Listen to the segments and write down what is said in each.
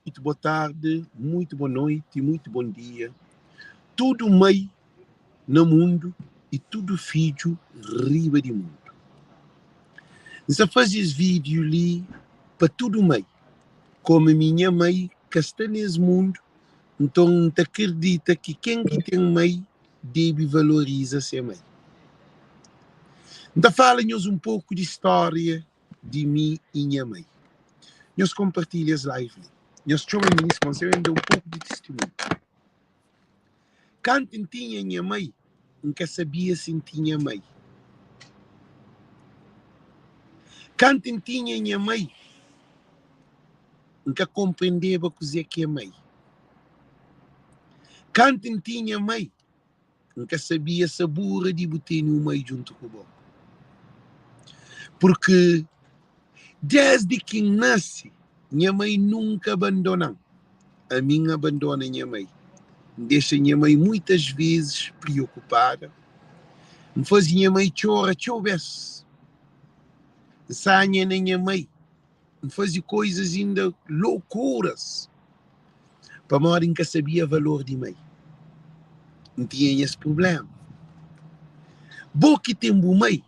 Muito boa tarde, muito boa noite, muito bom dia. Tudo mãe na mundo e tudo fidju riba di mundu. N sa faze es vídeo li pa tudu mãe. Como mi nha mãe ka sta nes mundu, nton N ta akredita ki ken ki ten mãe debe valoriza se mãe. N ta fala nhos un poku di stória di mi i nha mai. Nhos konpartilha es live li. Nhos txoma minis pa N da un poku di tistimunhu. Kantu N tinha nha mai, N ka sabia si N tinha mai. Kantu N tinha nha mai, N ka konprendeba kuzê ki é mai. Kantu N tinha mai, N ka sabia sabura di bu tene un mai djuntu ku bo. Purki desdi ki N nase, nha mai nunka abandona-m. Ami N abandona nha mai. N dexa nha mai muitas vezis priokupada. N faze nha mai txora txeu bes. N sanha na nha mai. N faze koizas inda loukuras pamodi N ka sabia valor di mai. N tinha nhas prubléma. Bo ki ten bu mai,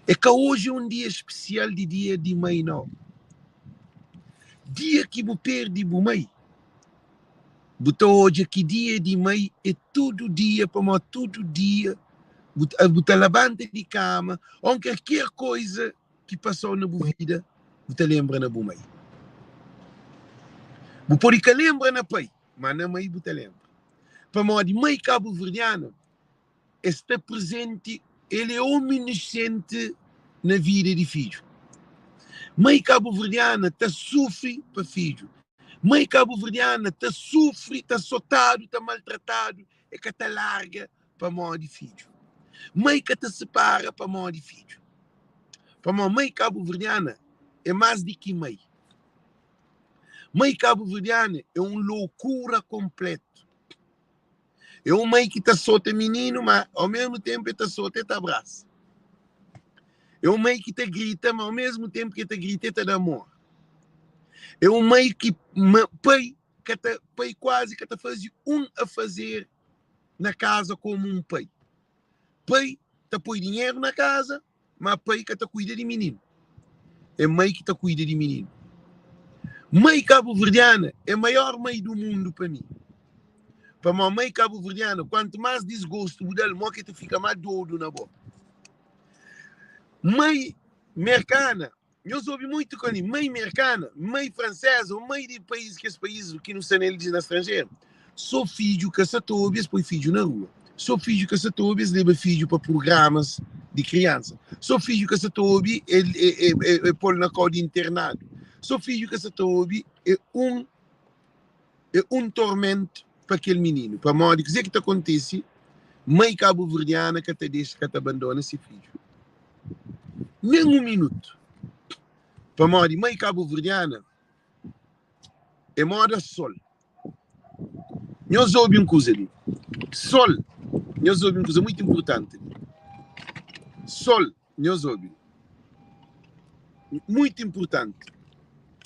é ka oji é un dia spesial di dia di mai nau. Dia ki bu perde bu mai, bu ta odja ki dia di mai é tudu dia pamodi tudu dia bu ta labanta di kama ô kalker koiza ki pasau na bu vida, bu ta lenbra na bu mai. Bu pode ka lenbra na pai, ma na mai bu ta lenbra. Pamodi mai kabuverdiana el sta prezenti, el é ominiscenti na vida di fidju. Mai kabuverdiana ta sufri pa fidju. Mai kabuverdiana ta sufri, ta sotadu, ta maltratadu, el ka ta larga pamodi fidju. Mai ka ta sipara pamodi fidju. Pamodi mai kabuverdiana é más di ki mai. Mai kabuverdiana é un loukura konplétu. É un mai ki ta sota mininu, ma au mesmu ténpu el ta sota, el ta abrasa. É un mai ki ta grita, ma au mesmu ténpu ki el ta grita, el ta da amor. É un mai ki pai ka ta, pai kuazi ka ta faze un afazer na kaza komu un pai. Pai ta poi dinheru na kaza, ma pai ka ta kuida di mininu. É mai ki ta kuida di mininu. Mai kabuverdiana é maior mai du mundu pa mi. Pamodi mai kabuverdiana, kuantu más disgostu bu da-l, mó ki el ta fika más dodu na bo. Mai merkana Nhos obi muitu koni mãe merkana, mãe franseza ou mãe di país kes país ki nu sta nel di na stranjeru. So fidju ka sa ta obi es poi fidju na rua. So fidju ka sa ta obi es leba fidju pa prugramas di kriansa. So fidju ka sa ta obi el e pol na kau di internadu. So fidju ka sa ta obi e un é un tormentu pa kel mininu. Pamodi kuzê ki ta kontise? Mai kabuverdiana ka ta dexa, ka ta abandona se fidju nen un minutu. Pamodi mai kabuverdiana é moda sol. Nhos obi un kuza li. Sol, nhos obi un kuza muitu inpurtanti li. Sol, nhos obi. Muitu inpurtanti.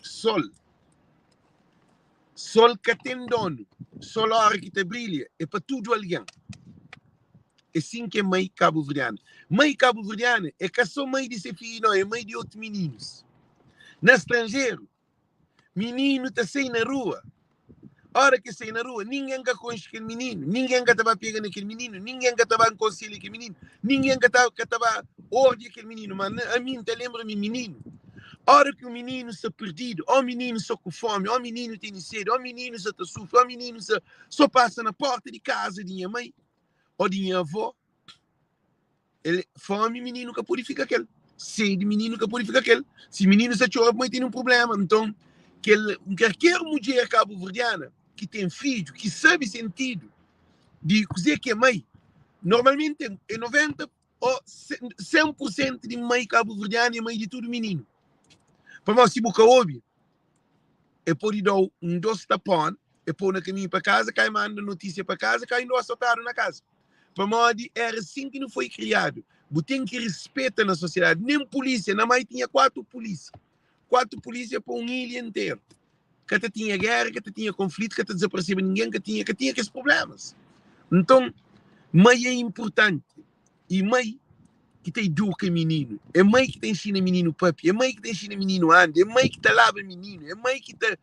Sol. Sol ka ten donu. Sol óra ki ta brilha é pa tudu algen. É sin ki é mai kabuverdiana. Mai kabuverdiana é ka sô mai di se fidju, nau, é mai di otu mininus. Na stranjeru, mininu ta sai na rua. Óra ki el sai na rua, ningen ka konxe kel mininu, ningen ka ta ba pega na kel mininu, ningen ka ta ba nkonselha kel mininu, ningen ka ta ka ta ba ôrdia kel mininu. Má ami, N ta lenbra mi mininu. Óra ki un mininu sta perdidu, ô mininu sta ku fómi, ô mininu tene sedi, ô mininu sta ta sufri, ô mininu sta sô pasa na pórta di kaza di nha mai ô di nha avó, el fómi mininu ka pode fika ku el, sedi mininu ka pode fika ku el. Si mininu sta txora pamodi el tene un prubléma, nton kel kalker mudjer kabuverdiana ki ten fidju, ki sabe sentidu di kuzê ki é mai, normalmenti é 90 Ô, 100 pur sentu di mai kabuverdianu é mai di tudu mininu. Pamodi si bu ka obi, e pode da-u un dos tapon, e pô-u na kaminhu pa kaza, ka e manda notísia pa kaza, ka inda u asotadu na kaza. Pamodi éra sin ki nu foi kriadu. Bu ten ki rispeta na sosiedadi. Nen pulísia, na mai tinha kuatu pulísia. Kuatu pulísia pa un ilha interu. Ka ta tinha géra, ka ta tinha konflitu, ka ta dizapareseba ningen, ka tinha, ka tinha kes prublémas. Nton, mai é inportanti. I mai ki ta iduka mininu, é mai ki ta inxina mininu pâpia, é mai ki ta inxina mininu anda, é mai ki ta laba mininu, é mai ki ta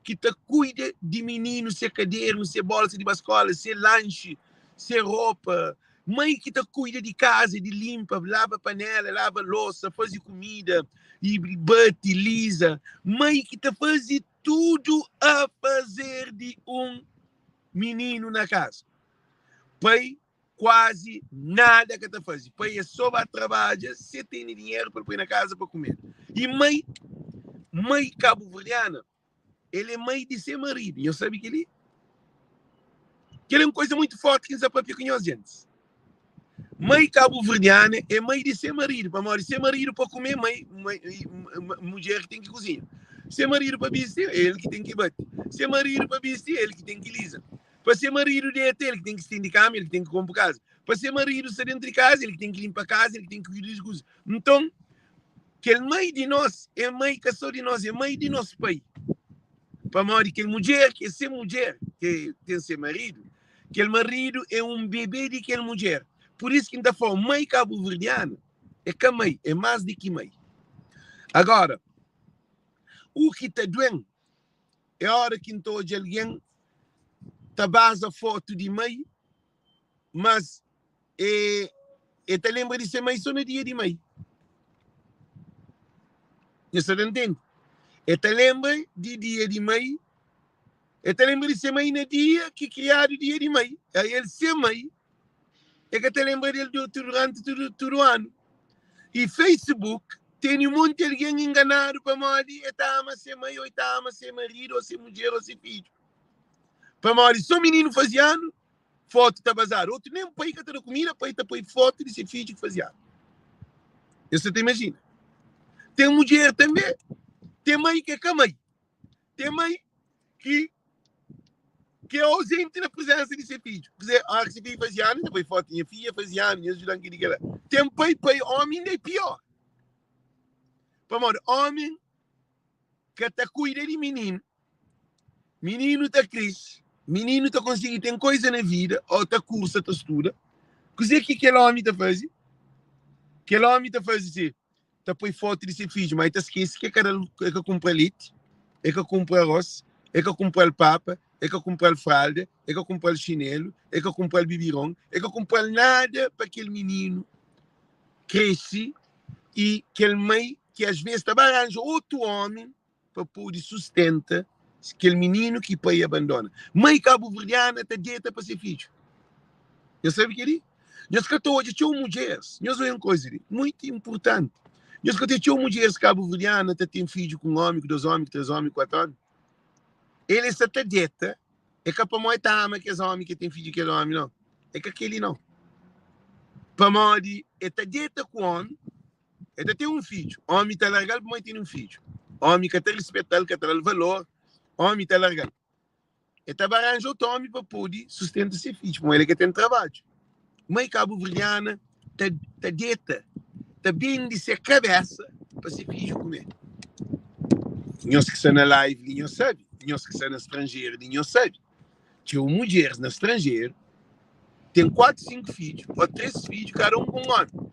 ki ta kuida di mininu, se kadernu, se bolsa di ba skóla, se lanxi, se ropa, mai ki ta kuida di kaza, di linpa, laba panela, laba losa, faze kumida, i bati, liza, mai ki ta faze tudu a fazer di un mininu na kaza. Pai kuazi nada ka ta faze. Pai é só ba trabadja, se tene dinheru pa el poi na kaza pa kume. I mai, mai kabuverdiana, el é mai di se maridu. Nhos sabe kel-li? Kel-li é un koza muitu fórti ki N sta pâpia ku nhos, gentis. Mai kabuverdiana é mai di se maridu, pamodi se maridu pa kume, mai, mai, mudjer ki ten ki kuzinha. Se maridu pa bisti, é el ki ten ki bati. Se maridu pa bisti, é el ki ten ki liza. Pa se maridu deta, el ki ten ki stende kama, el ki ten ki konpo kaza. Pa se maridu sta dentru di kaza, el ki ten ki linpa kaza, el ki ten ki kuida di kuzas. Nton, kel mai di nos é mai ka sô di nos, é mai di nos pai. Pamodi kel mudjer ki é se mudjer, ki ten se maridu, kel maridu é un bebé di kel mudjer. Pur isu ki N ta fla-u, mai kabuverdianu é ka mai, é más di ki mai. Agora, u ki ta due-m É ora ki N ta odja algen ta baza fotu di mai, mas e e ta lenbra di se mai so na dia di mai. Nhos sta ta ntende? E ta lenbra di dia di mai, e ta lenbra di se mai na dia ki kriadu dia di mai. Aí el se mai, e ka ta lenbra del duranti tudu tudu anu. I Facebook tene monti algen inganadu pamodi e ta ama se mai, o e ta ama se maridu, o se mudjer, o se fidju. Pamodi so mininu faze anu, fotu ta bazadu. Otu nen pai ka ta da kumida, pai ta poi fotu di se fidju ki faze anu. Nhos sa ta imajina? Ten mudjer tanbe, ten mai ki é ka mai. Ten mai ki ki é ausente na presença di se fidju. Quer dizer, ora ki se fidju faze anu, ta poi fotu, nha fidja faze anu, nha ajudan kel-li, kel-la. Ten pai, pai omi inda é pior. Pamodi omi ka ta kuida di mininu, mininu ta krese, mininu ta konsigi ten koiza na vida, ou ta kursa, ta studa. Kuzê ki kel omi ta faze? Kel omi ta faze si, ta poi fotu di se fidju, ma el ta skese ki el ka kunpra leti, el ka kunpra arôs, el ka kunpra-l papa, el ka kunpra-l fralda, el ka kunpra-l xinelu, el ka kunpra-l bibiron, el ka kunpra-l nada pa kel mininu krese i kel mai ki asvês ta ba ranja otu ómi pa pode sustenta kel mininu ki pai abandona. Mai kabuverdiana ta deta pa se fidju. Nhos sabe kel-li? Nhos ka ta odja txeu mudjeris. Nhos odja un koza li, muitu inpurtanti. Nhos ka ta odja txeu mudjeris kabuverdiana ta ten fidju ku un ómi, ku dos ómi, ku três ómi, ku kuatu ómi. El e sa ta deta, é ka pamodi el ta ama kes ómi ki ten fidju ku kel ómi, nau. É ka kel-li, nau. Pamodi el ta deta ku ómi, El ta ten un fidju, ómi ta larga-l pamodi el tene un fidju. Ómi ka ta rispeta-l, ka ta da-l valor, ómi ta larga-l. El ta ba ranja otu ómi pa pode sustenta se fidju, pamodi el ka ten trabadju. Mai kabuverdiana ta, ta deta, ta bende se kabésa pa se fidju kume. Nhos ki sta na live li, nhos sabe. Nhos ki sta na stranjeru li, nhos sabe. Txeu mudjeris na stranjeru ten 4, 5 fidju ô 3 fidju, kada un ku un ómi.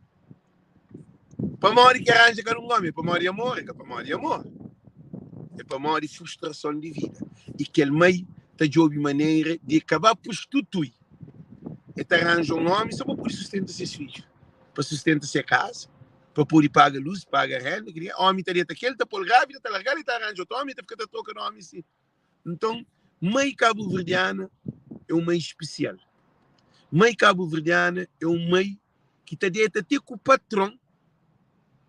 Pamodi ki aranja kada un omi? É pamodi amor? É ka pamodi amor. É pamodi frustrason di vida. I kel mai ta djobe manera di ka ba prostitui. El ta ranja un omi so pa pode sustenta ses fidju, pa sustenta se kaza, pa pode paga lus, paga renda. Omi ta deta kel, ta pô-l grávida, ta larga-l, el ta ranja otu omi, el ta fika ta troka di omi si. Nton, mai kabuverdiana é un mai spesial. Mai kabuverdiana é un mai ki ta deta ti ku patron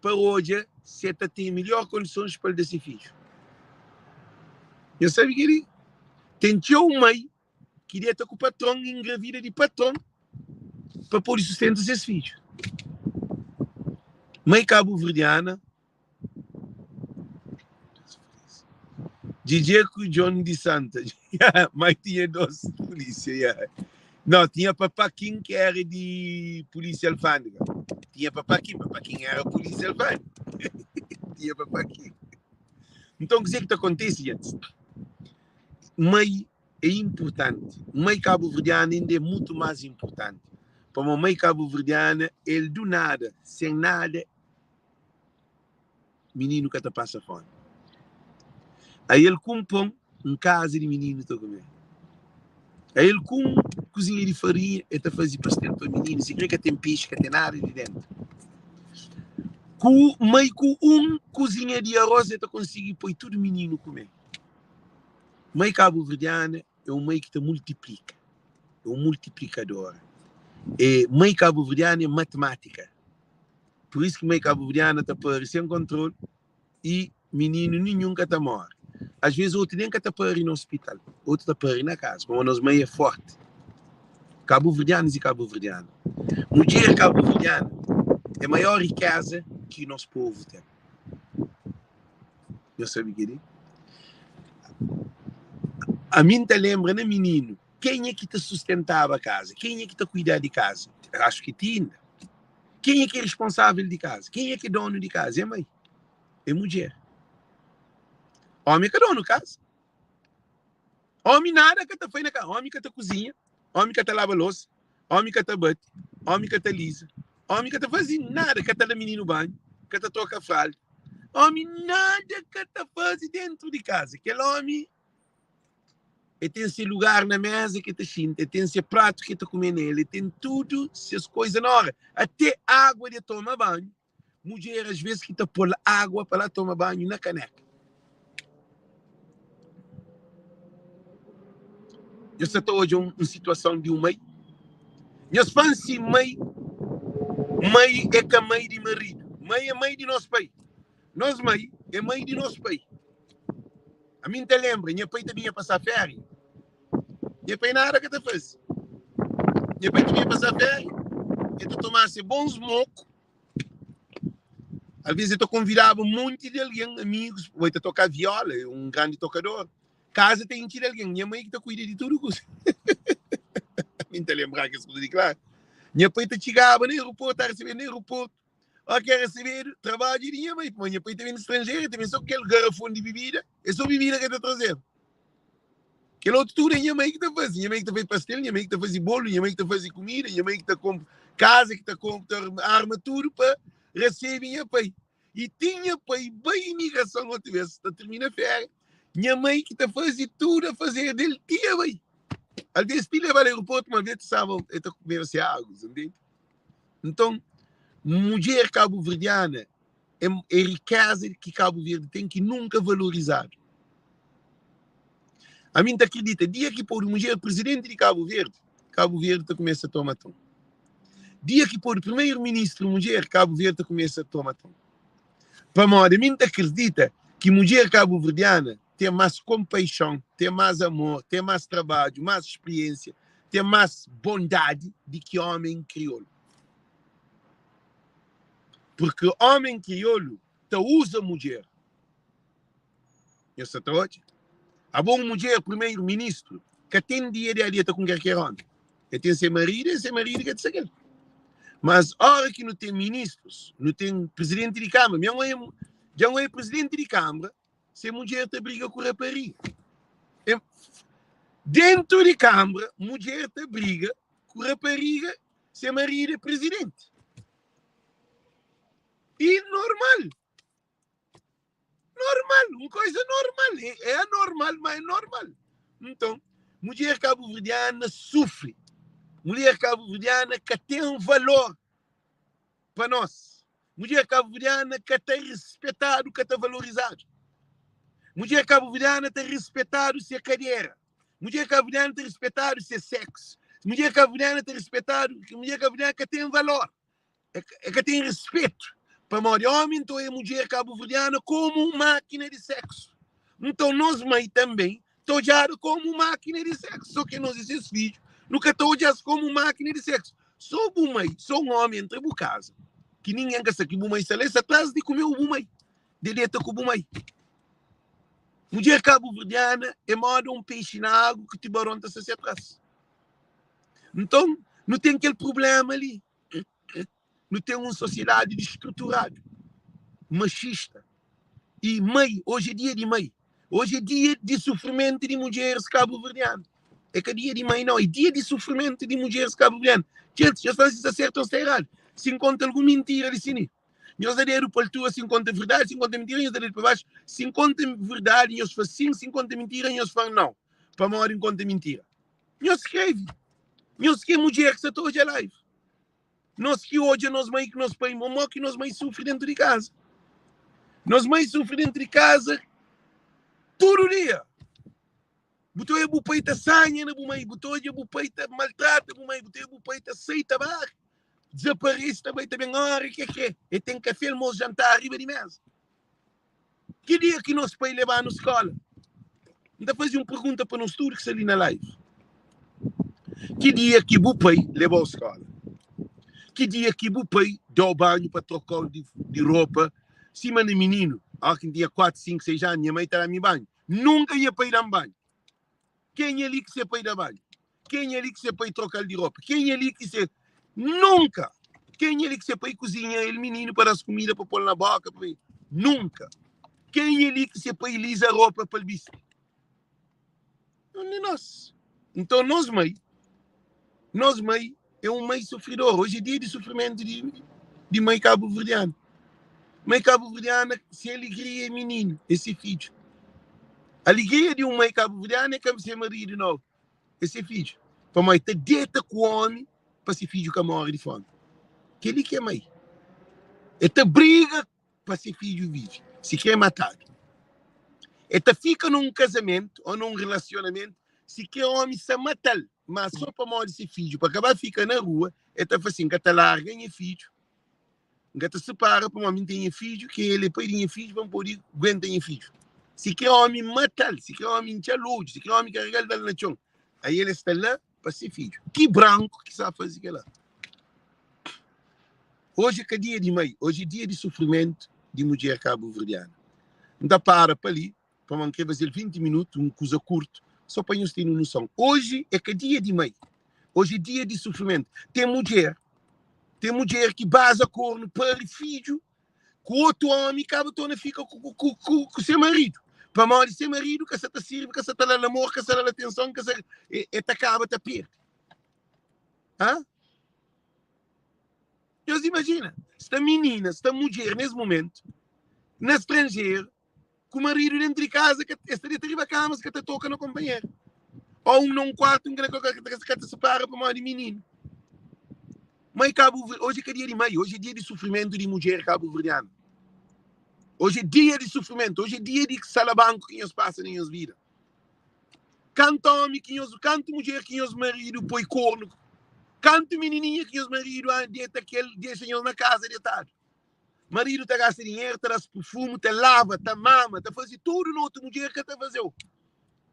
pa odja si el ta ten midjór kondisons pa el da se fidju. Nhos sabe kel-li? Ten txeu mai ki deta ku patron i ingravida di patron pa pode sustenta ses fidju. Mai kabuverdiana Djidjê ku Djon di Santa Mai tinha dos pulísia yeah. No, tinha Papá Kim ki era di pulísia alfândega Tinha Papá Kim, Papá Kim era pulísia alfândega Tinha Papá Kim Nton, kuzê ki ta kontise, djentis? Mai é inpurtanti. Mai kabuverdiana inda é mutu más inpurtanti. Pamodi mai kabuverdiana el du nada, sen nada mininu ka ta pasa fómi. Ael ku un pon, un kaza di mininu ta kume. Ael ku un kuzinha di farinha, el ta faze pastel pa mininu, sikrê ka ten pexi, ka ten nada di déntu. Ku mai ku un kuzinha di arôs, el ta konsigi poi tudu mininu kume. Mai kabuverdiana é un mai ki ta multiplika, é un multiplikadora. É mai kabuverdiana é matmátika. Pur isu ki mai kabuverdiana ta pari sen kontrolu i mininu ninhun ka ta móre. Às vezes otu nen ka ta pari na ospital, otu ta pari na kaza, pamodi nos mai é fórti. Kabuverdianus i kabuverdiana, mudjer kabuverdiana é maior rikéza ki nos povu ten. Nhos sabe kel-li? Ami N ta lenbra na mininu, kenha ki ta sustentaba kaza? Kenha ki ta kuidá di kaza? Acho ki ti inda. Kenha ki é responsável di kaza? Kenha ki é donu di kaza? É mai, é mudjer. Omi é ka donu kaza. Omi nada ka ta fai na kaza. Omi ka ta kuzinha, omi ka ta laba losa, omi ka ta bate, omi ka ta liza, omi ka ta faze nada, ka ta da mininu banhu, ka ta troka fralda. Omi nada ka ta faze dentru di kaza. Kel omi E ten se lugar na meza ki e ta xinta, e ten se pratu ki e ta kume nel, e ten tudu ses koiza na ora. Ate agua di e toma banhu, mudjer as ves ki ta pol agua pa la toma banhu na kaneka. Nhos sa ta odja un situason di un mai? Nhos fla-m si mai, mai é ka mai di maridu, mai é mai di nos pai. Nos mai é mai di nos pai. Ami N ta lenbra, nha pai ta binha pasá féria. Nha pai nada ka ta faze. Nha pai ta binha pasá féria, el ta tomá se bons moku. Alvês el ta konvidaba un monti di algen, amigus, oi ta toká viola, é un grandi tokador. Kaza ta intxi di algen, nha mai ki ta kuida di tudu kuza. Ami N ta lenbrá kes kuza di klaru. Nha pai ta txigaba na aeroportu, ta resebeba na aeroportu. Ó ke resebedu, trabadju é di nha mai, pamodi nha pai ta ben di stranjeru, el ta ben so ku kel garafon di bibida, é so bibida ke ta trazedu. Kel otu tudu é nha mai ki ta faze, nha mai ki ta faze pastel, nha mai ki ta faze bolu, nha mai ki ta faze kumida, nha mai ki ta konpo kaza, ki ta konpo, ta arma tudu pa resebe nha pai. I ti nha pai bai imigrason otu bes, ta tirmina féria, nha mai ki ta faze tudu a fazer del ti e bai. Alvês ti leba-l aeroportu, ma alvês ta staba, el ta kumeba se agu, ntende? Nton, mudjer kabuverdiana é, é rikéza ki Kabu Verdi ten ki nunka valorizadu. Ami N ta kridita, dia ki podu mudjer prizidenti di Kabu Verdi, Kabu Verdi ta kumesa toma ton. Dia ki podu primeru ministru mudjer, Kabu Verdi ta kumesa toma ton. Pamodi ami N ta kridita ki mudjer kabuverdiana ten más konpaixon, ten más amor, ten más trabadju, más spriénsia, ten más bondadi di ki ómen kriolu. Purki ómen kriolu ta uza mudjer. Nhos sa ta odja? Abo un mudjer primeru ministru ka ten dia di adia ta ku kerker ómi. El ten se maridu, é se maridu ki ta sa kel. Mas óra ki nu ten ministrus, nu ten prizidenti di kâmara, mi dja N oia prizidenti di kâmara Se mudjer ta briga ku rapariga. Dentu di kambra, mudjer ta briga ku rapariga, se maridu é prizidenti. E normal. Normal, un koiza normal. É, é anormal, ma é normal. Nton, mudjer kabuverdiana sufri. Mulher kabuverdiana ka ten valor pa nos. Mudjer kabuverdiana ka ta rispetadu, ka ta valorizadu. Mudjer kabuverdiana ta rispetadu se kadera. Mudjer kabuverdiana ta rispetadu se seksu. Mudjer kabuverdiana ta rispetadu, mudjer kabuverdiana ka ten valor. E ka ten rispetu. Pamodi omi nton é mudjer kabuverdiana komu un makina di seksu. Nton nos mai tanbe ta odjadu komu un makina di seksu. So ke nos é ses fidju, nu ka ta odja-s komu un makina di seksu. So bu mai, so un omi entra bu kaza, ki ningen ka sa ki bu mai sta la, el sta tras di kume-u bu mai, di deta ku bu mai. Mudjer kabuverdiana é moda un pexi na agu ki tubaron ta sta se tras. Nton, nu ten kel prublema li. Nu ten un sosiedadi distruturadu, maxista. I mai, oji é dia di mai. Oji é dia di sufrimentu di mudjeris kabuverdianu. É ka dia di mai, nau. É dia di sufrimentu di mudjeris kabuverdianu. Djentis, nhos fla si sta sertu ô sta eradu. Si N konta algun mintira li si ni, nhos da dedu pa altura. Si N konta verdadi, si N konta mintira, nhos da dedu pa baxu. Si N konta verdadi, nhos fla sin. Si N konta mintira, nhos fla nau. Pamodi N konta mintira? Nhos skrebe. Nhos ki é mudjer ki sta ta odja live. Nos ki odja nos mai ku nos pai, mo ki nos mai sufri dentu di kaza. Nos mai sufri dentu di kaza tudu dia. Bu ta odja bu pai ta sanha na bu mai, bu ta odja bu pai ta maltrata bu mai, bu ta odja bu pai ta sai ta bare, dezaparese ta bai ta ben ora ki é kre. E ten kafe, almosu, jantar riba di meza. Ki dia ki nos pai leba-nu skóla? N ta faze un pergunta pa nos tudu ki sta li na live. Ki dia ki bu pai leba-u skóla? Ki dia ki bu pai da-u banhu pa troka-u di, di ropa? Sima na mininu, óra ki N tinha 4, 5, 6 anu, nha mai ta da-mi banhu. Nunka nha pai da-m banhu. Kenha li ki se pai da banhu? Kenha li ki se pai troka-l di ropa? Kenha li ki se. Nunka! Kenha li ki se pai kuzinha el mininu pa da-s kumida pa pô-l na boka? Pa... Nunka! Kenha li ki se pai liza ropa pa el bisti? Un di nos. Nton, nos mai, nos mai é un mai sufridor. Oji é dia di sufrimentu di, di mai kabuverdiana. Mai kabuverdiana, se alegria é mininu, é se fidju. Alegria di un mai kabuverdiana é ka se maridu, nau, é se fidju. Pamodi ta deta ku omi pa se fidju ka móre di fómi. Kel-li ki é mai. El ta briga pa se fidju vive, si kre matadu. El ta fika na un kazamentu ô na un relasionamentu si kre omi sa mata-l, ma so pamodi se fidju, pa ka ba fika na rua, el ta fla sin, N ka ta larga nha fidju, N ka ta sipara pamodi mi N ten nha fidju, ki el é pai di nha fidju, pa N pode guenta nha fidju. Si kre omi mata-l, si kre omi intxa-l odju, si kre omi karega-l da-l na txon, aí el sta la pa se fidju. Ki branku ki sa faze kel-la? Oji é ka dia di mai, oji é dia di sufrimentu di mudjer kabuverdiana. N ta para pa li, pamodi N kre faze-l 20 minutu, un kuza kurtu, so pa nhos tene noson. Oji é ka dia di mai, oji é dia di sufrimentu. Ten mudjer, ten mudjer ki baza kornu, pari fidju ku otu omi, kaba torna fika ku, ku, ku, ku se maridu. Pamodi se maridu ka sa ta sirbi, ka sa ta da-l amor, ka sa da-l atenson, ka sa, e, e ta kaba ta perde. Hã? Nhos imajina, sta minina, sta mudjer nes momentu, na stranjeru, ku maridu dentru di kaza, ka, es ta deta riba kama, es ka ta toka na konpanheru. Ou un na un kuartu, un ka na kel kuartu, ka ta separa pamodi mininu. Mai Kabu Hoje é ka dia di mai, hoje é dia di sufrimentu di mudjer kabuverdianu. Hoje é dia di sufrimentu, hoje é dia di salabanku ki nhos pasa na nhos vida. Kantu omi ki nhos, kantu mudjer ki nhos maridu poi kornu, kantu minininha ki nhos maridu ah, deta kel, dexa nhos na kaza detadu. Maridu ta gasta dinheru, ta da-s perfumu, ta lava, ta mama, ta faze tudu na otu mudjer ka ta faze-u.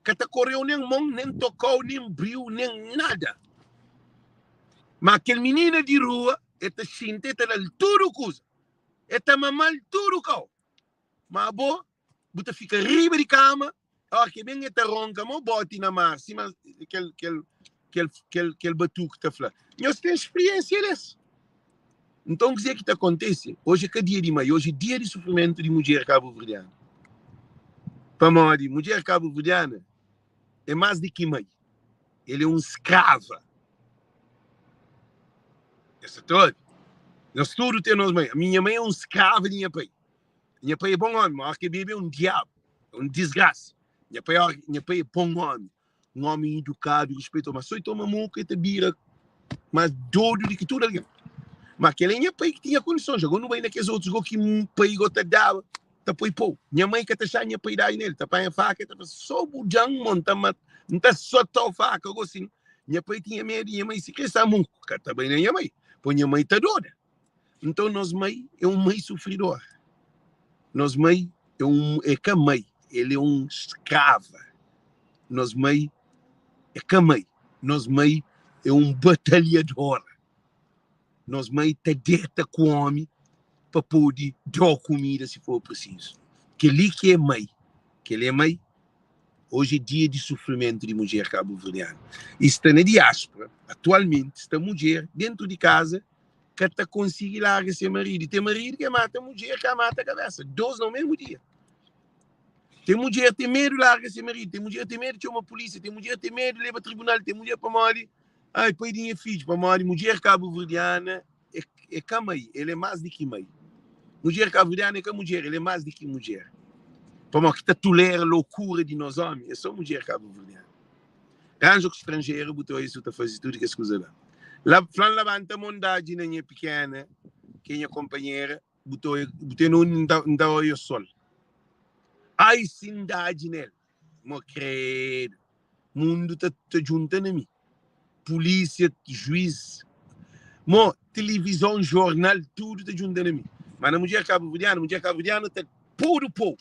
Ka ta kore-u nen mon, nen toka-u, nen briu, nen nada. Ma kel minina di rua, e ta xinta, e ta da-l tudu kuza, e ta mama-l tudu kau. Ma abo, bu ta fika riba di kama, óra ki ben e ta ronka mo boti na mar, sima kel kel kel kel kel batuku ta fla. Nhos ten spriensia des. Nton kuzê ki ta kontise? Oji é ka dia di mai, oji é dia di sufrimentu di mudjer kabuverdiana. Pamodi mudjer kabuverdiana é más di ki mai, el é un skrava. Nhos ta obi? Nos tudu ten nos mai. Ami nha mai é un skrava di nha pai. Nha pai é bon ómi, ma óra ki el bebe é un diabu, é un disgrasa. Nha pai, óra, nha pai é bon ómi, un ómi idukadu, ruspeitozu, ma sô el toma moku el ta bira más dodu di ki tudu algen. Ma kel é nha pai ki tinha kondisons. Agora nu bai na kes otus go ki pai go ta daba, ta poi pou. Nha mai ka ta xa nha pai dai nel, ta panha faka, ta fla, sô bu djan mon, ta mat, N ta sota-u faka gosin. Nha pai tinha medu di nha mai, si kre sa moku ka ta bai na nha mai, po nha mai ta doda. Nton nos mai é un mai sufridor. Nos mai é un é ka mai, el é un skrava. Nos mai é ka mai, nos mai é un batalhadora. Nos mai ta deta ku omi pa pode da-u kumida si for prisizu. Kel-li ki é mai, kel-li é mai. Oji é dia di sufrimentu di mudjer kabuverdianu i sta na diáspora. Atualmenti sta mudjer dentu di kaza ka ta konsigi larga se maridu. I ten maridu ke mata mudjer ka mata kabesa, dos na mesmu dia. Ten mudjer ten medu larga se maridu, ten mudjer ten medu txoma pulísia, ten mudjer ten medu leba tribunal, ten mudjer pamodi ai pai di nha fidju, pamodi mudjer kabuverdiana é, é ka mai, el é más di ki mai. Mudjer kabuverdiana é ka mudjer, el é más di ki mudjer. Pamodi ki ta tolera lokura di nos ómi é sô mudjer kabuverdiana. Ranja ku stranjeru bu ta oja si bu ta faze tudu kes kuza la. La fla-m labanta mon dadji na nha pikena, ki é nha konpanhera, bu ta oja, bu ten undi N ta, N ta oja sol. Ai si N dadji nel, mo kredu, mundu ta, ta djunta na mi. Pulísia, juiz, mo tilivizon, jornal, tudu ta djunta na mi. Ma na mudjer kabuverdianu, mudjer kabuverdianu ta podu pou.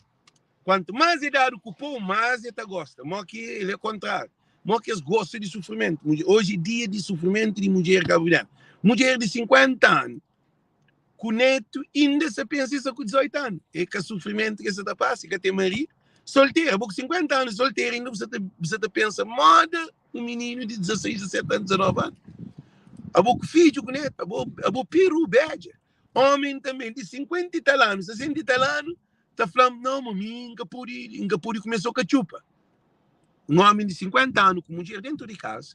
Kuantu más é dadu ku pô, más é ta gosta. Mó ki el é kontráriu. Mó ki es gosta di sufrimentu. Oji é dia di sufrimentu di mudjer kabuverdianu. Mudjer di 50 anu ku netu inda sa pensa sta ku 18 anu. É ka sufrimentu ki es sa ta pasa, é ka ten maridu. Soltera, bo ku 50 anu soltera inda bu sa ta, bu sa ta pensa moda un mininu di 16, 17 anu, 19 anu. Abo ku fidju ku netu, abo, abo peru, bedja. Omi tanbe di 50 i tal anu, 60 i tal anu, ta fla-m, Nau, ma mi N ka pode, N ka pode kume so katxupa. Un ómi di 50 anu ku mudjer déntu di kaza,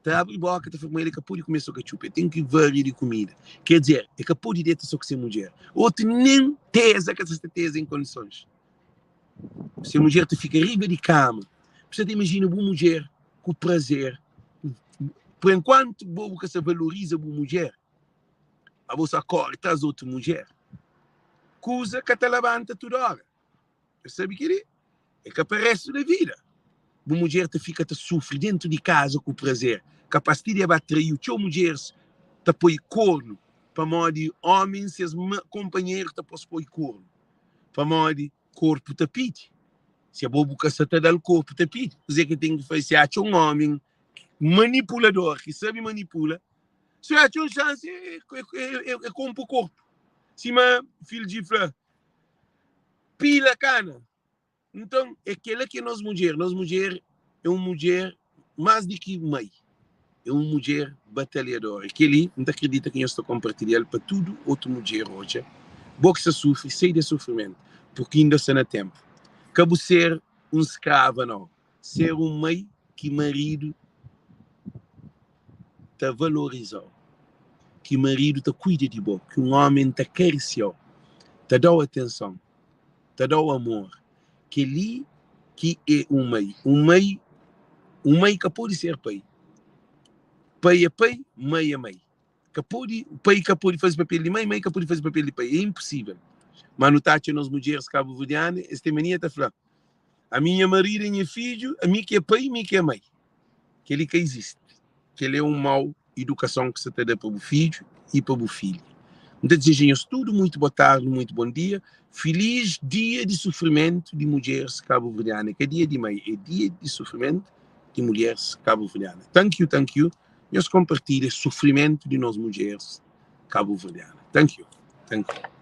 ta abri bóka ta fla ma el ka pode kume so katxupa, el ten ki varia di kumida. Ker dizer, el ka pode deta so ku se mudjer. Otu nen teza ka sa sta teza en kondisons. Se mudjer ta fika riba di kama. Bu sa ta imajina bu mudjer ku prazer. Por enkuantu bo bu ka sa valoriza bu mudjer, Abo sa kore tras otu mudjer. Kuza ka ta labanta tudu ora. Eu sabe kel-li é ka pa restu da vida. Bu mudjer ta fika ta sufri dentu di kaza ku prazer. Kapas ti di e ba traiu. Txeu mudjeris ta poi kornu pamodi omi ses konpanheru ta pos poi kornu pamodi korpu ta pidi. Si abo bu ka sa ta da-l korpu ta pidi. Kuzê ki ten ki faze si atxa un omi manipulador ki sabe manipula? Si atxa un xansi, é konpo korpu. Sima Fildji fla, pila kana. Nton, é kela ki é nos mudjer. Nos mudjer é un mudjer más di ki mai. É un mudjer batalhadora. E kel-li, N ta kridita ki nhos ta konpartilha-l pa tudu otu mudjer odja. Bo ki sta sufri, sai di es sufrimentu, purki inda sta na ténpu. Ka bu ser un skrava, nau. Ser un mai ki maridu ta valoriza-u, ki maridu ta kuida di bo, ki un ómi ta karisia-u, ta da-u atenson, ta da-u amor. Kel-li ki é un mai. Un mai, un mai ka pode ser pai. Pai é pai, mai é mai. Ka pode, pai ka pode faze papel di mai, mai ka pode faze papel di pai. É inposível. Má nu ta atxa nos mudjeris kabuverdianu, es ten mania ta fla, Ami nha maridu é nha fidju, ami ki é pai, mi ki é mai. Kel-li ka izisti. Kel-li é un mau idukason ki sa ta da pa bu fidju i pa bu filha. N ta dizeja nhos tudu muitu bo tardi, muitu bon dia. Filis dia di sufrimentu di mudjeris kabuverdianu. É ka dia di mai, é dia di sufrimentu di mulheris kabuverdianu. Thank you, thank you. Nhos konpartilha sufrimentu di nos mudjeris kabuverdianu. Thank you, thank you.